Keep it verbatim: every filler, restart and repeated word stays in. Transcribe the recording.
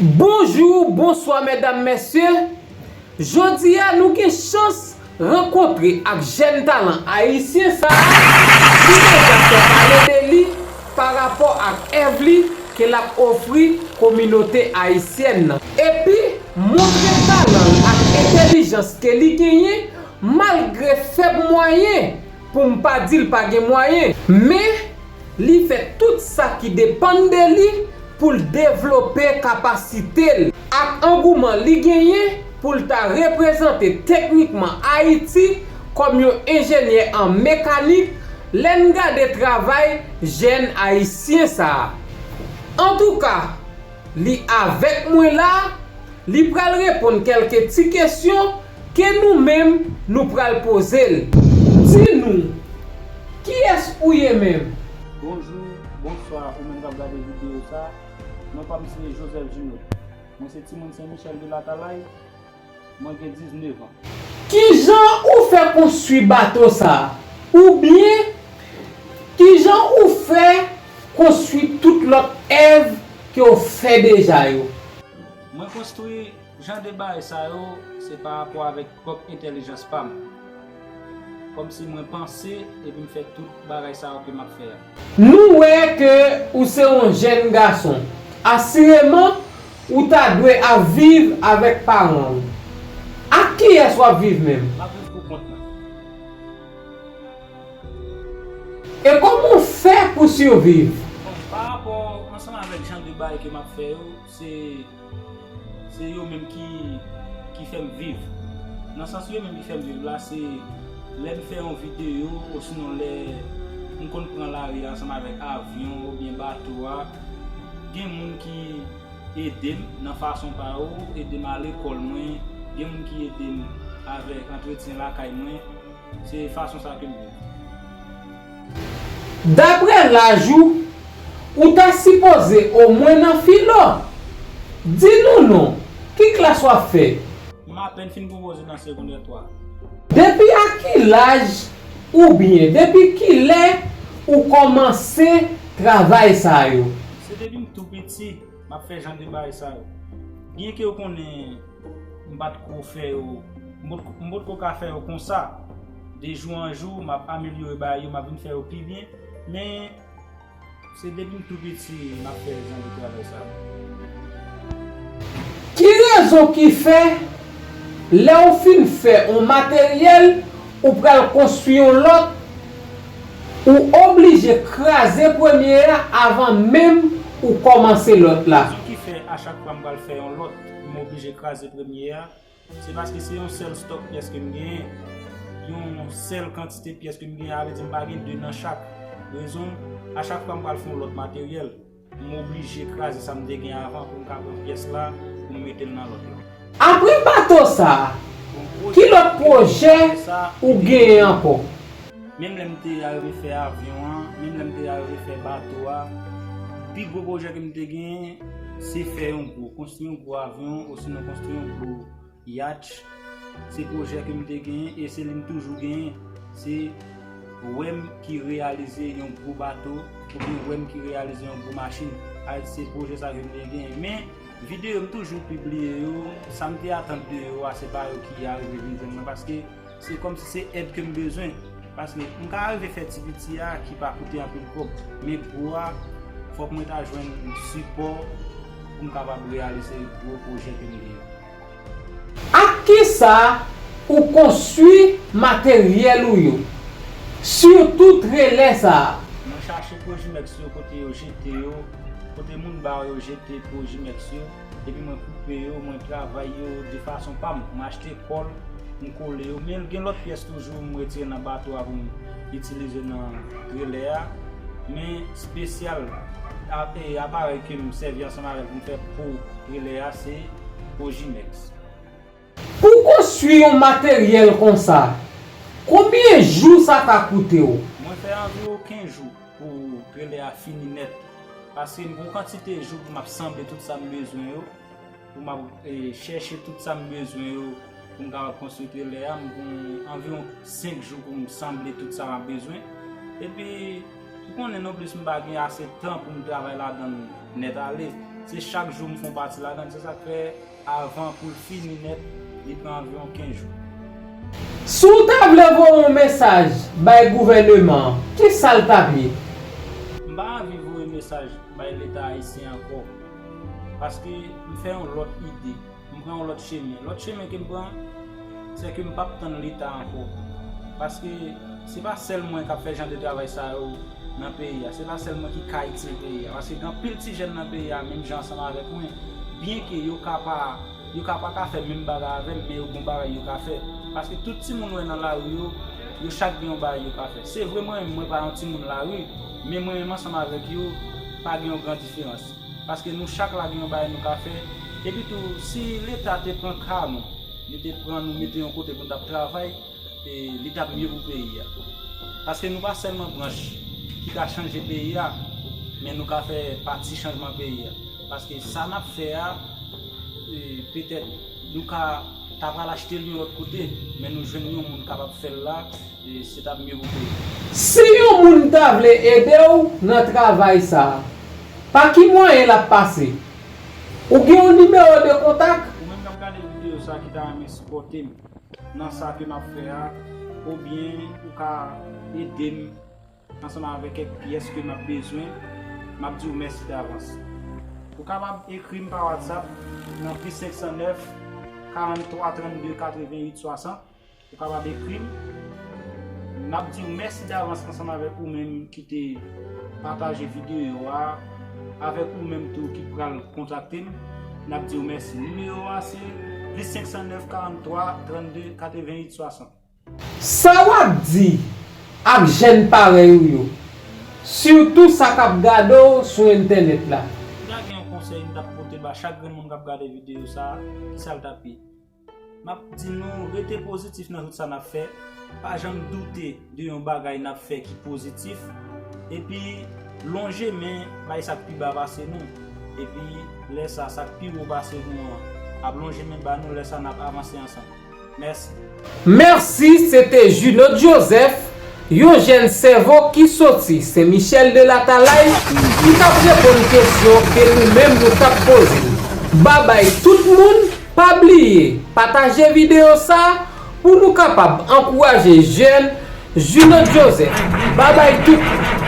Bonjou, bonswa medam, mesye. Jodi a nou gen chans rankontre ak jèn talan ayisyen sa a ki deja fè pale de li pa rapò ak èv li ke l ap ofri kominote ayisyèn nan. Epi montre talan l ak entèlijans ke li genyen malgre fèb mwayen, pou m pa di l pa gen mwayen, men li fè tout sa ki depann de li pou l devlope kapasite l ak angouman li genyen pou l ta reprezante teknikman Ayiti kòm yon enjenyè an mekanik lè n gade travay jèn ayisyen sa a. Antouka, li avèk mwen la, li pral reponn kèlke ti kesyon ke nou menm nou pral poze l. Di nou, kiyès ou ye menm? Bonjou, bonswa, ou menm k ap gade videyo sa. Non pa m se Joseph Junot. Mwen se timoun Sen Michèl de Latalay. Mwen gen diznèf an. Kijan ou fè konstwi bato sa a? Oubyen, kijan ou fè konstwi tout lòt èv ke w fè deja yo? Mwen konstwi jan de bagay sa yo, se pa rapò avèk pwòp entèlijans pa m. Kòmsi mwen panse epi m fè tout bagay sa yo ke m ap fè a. Nou wè ke ou se yon jèn gason. Asireman, ou ta dwe ap viv avèk paran w. Ak kiyès w ap viv menm? M ap viv pou kont mwen. E kòman w fè pou siviv? Bon, pa rapò ansanm avèk jan de bagay ke m ap fè yo, se se yo menm ki ki fè m viv. Nan sans yo menm ki fè m viv la, se lè m fè yon videyo, osinon lè m konn pran lari a ansanm avèk avyon oubyen bato a, gen moun ki ede m nan fason pa yo, ede m al lekòl mwen, gen moun ki ede m avèk antretyen lakay mwen. Se fason sa ke m viv. Daprè laj ou, ou ta sipoze omwen nan filo. Di nou non, ki klas w ap fè? M apèn fin pwopoze nan segondè twa. Depi a ki laj oubyen depi kilè ou kòmanse travay sa yo? Se depi m tou piti, m ap fè jan de bagay sa yo. Byenke w konnen m pa t ko fè yo, m pot- m potko ka fè yo konsa. De jou an jou, m ap amelyore bagay yo, m ap vin fè yo pi byen. Men, se depi m tou piti, m ap fè jan de travay sa yo. Ki rezon ki fè, lè w fin fè yon materyèl, ou pral konstwi yon lòt, ou oblije kraze premye a avan menm ou kòmanse lòt la? Rezon ki fè, a chak fwa m pral fè yon lòt, m oblije kraze premye a, se paske se yon sèl stòk pyès ke m genyen, yon sèl kantite pyès ke m genyen, sa vle di m pa gen de nan chak. Rezon, a chak fwa m pral fè yon lòt materyèl, m oblije kraze sa m te gen avan pou m ka pran pyès la, pou m mete l nan lòt la. Apre bato sa a, ki lòt pwojè ou genyen ankò? Menm lè m te arive fè avyon an, menm lè m te arive fè bato a, pi gwo pwojè ke m te genyen, se fè yon gwo, konstwi yon gwo avyon, osinon konstwi yon gwo yatch. Se pwojè ke m te genyen e se li m toujou genyen. Se wè m ki reyalize yon gwo bato, oubyen wè m ki reyalize yon gwo machin. Sa vle di se pwojè sa ke m te genyen. Men, videyo m toujou pibliye yo, sa m te atann de yo a, se pa yo ki arive vin jwenn mwen, paske se kòmsi se èd ke m bezwen. Paske m ka rive fè ti piti a ki pa koute anpil kòb, men gwo a, fòk mwen ta jwenn sipò pou m kapab reyalize gwo pwojè ke m genyen. Ak kisa ou konstwi materyèl ou yo, sitou trelè sa a? Mwen chache Projimex yo kote yo jete yo, kote moun ba yo jete Projimex yo, epi mwen koupe yo, mwen travay yo de fason pa m. Mwen achte kòl, m kole yo. Men gen lòt pyès toujou m retire nan bato a pou m itilize nan trelè a. Men espesyal, a- e aparèy ke m sèvi ansanm avè l pou m fè po trelè a, se Projimex. Pou konstwi yon materyèl konsa, konbyen jou sa ka koute w? Mwen fè anviwon kenz jou pou trelè a fini nèt. Paske m gen yon kantite jou pou m ap sanble tout sa m bezwen yo, pou m ap e, chèche tout sa m bezwen yo pou m kapab konstwi trelè a. M gen anviwon senk jou pou m sanble tout sa m ap bezwen. Epi, ou konnen nonplis m pa gen ase tan pou m travay ladan l nèt ale. Se chak jou m fè yon pati ladan l, se sa k fè avan pou l fini nèt, li pran anviwon kenz jou. Si w ta vle voye yon mesaj bay gouvèneman an, ki sa l t ap ye? M pa anvi voye mesaj bay Leta ayisyen ankò, paske m fè yon lòt ide, m pran yon lòt chemen. Lòt chemen ke m pran, se ke m p ap tann Leta ankò. Paske se pa sèl mwen k ap fè jan de travay sa yo nan peyi a. Se pa sèl mwen ki ka itil peyi a. Paske gen anpil ti jèn nan peyi a, menm jan ansanm avèk mwen, byenke yo ka pa yo ka pa ka fè menm bagay avè m, men yo gen yon bagay yo ka fè. Paske tout timoun w wè nan lari yo, yo chak gen yon bagay yo ka fè. Se vre mwen menm, mwen pa yon timoun lari, men mwen menm ansanm avèk yo, pa gen yon gran diferans. Paske nou chak la gen yon bagay nou ka fè. Epitou, si Leta te pran ka nou, yo te pran nou mete yon kote pou n t ap travay, e, li t ap mye pou peyi a. Paske nou pa sèlman branch ki ka chanje peyi a, men nou ka fè pati chanjman peyi a. Paske sa n ap fè a, e, petèt nou ka ta pral achte l yon lòt kote, men nou jwenn yon moun kapab fè l la, e, se t ap mye pou peyi a. Si yon moun ta vle ede w nan travay sa a, pa ki mwayen l ap pase? Ou gen yon nimewo de kontak? Ou menm k ap gade videyo sa a ki ta renmen sipòte m nan sa ke m ap fè a, oubyen ou ka ede m ansanm avèk kèk pyès ke m ap bezwen, m ap di w mèsi davans. Ou kapab ekri m pa WhatsApp nan plis senk san nèf, karant twa, trannde, katreven uit, swasant. Ou kapab ekri m. M ap di w mèsi davans ansanm avèk ou menm ki te pataje videyo a, avèk ou menm tou ki pral kontakte m. N ap di w mèsi. Nimewo a se plis senk san nèf, karant twa, trannde, katreven uit, swasant. Sa w ap di ak jèn parèy ou yo, sitou sa k ap gade w sou entènèt la? Si ta gen yon konsèy m t ap pote ba chak grenn moun k ap gade videyo sa a, ki sa l t ap ye? M ap di nou, rete pozitif nan tout sa n ap fè. Pa janm doute de yon bagay n ap fè ki pozitif. Epi, lonje men bay sa k pi ba pase nou. Epi, lè sa, sa k pi wo pase nou an ap lonje men ba nou, lè sa n ap avanse ansanm. Mèsi. Mèsi, se te Junot Joseph, yon jèn sèvo ki soti Sen Michèl de Latalay, ki t ap reponn kesyon ke nou menm nou t ap poze. Babay tout moun, pa bliye pataje videyo sa a pou nou kapab ankouraje jèn Junot Joseph. Babay tout.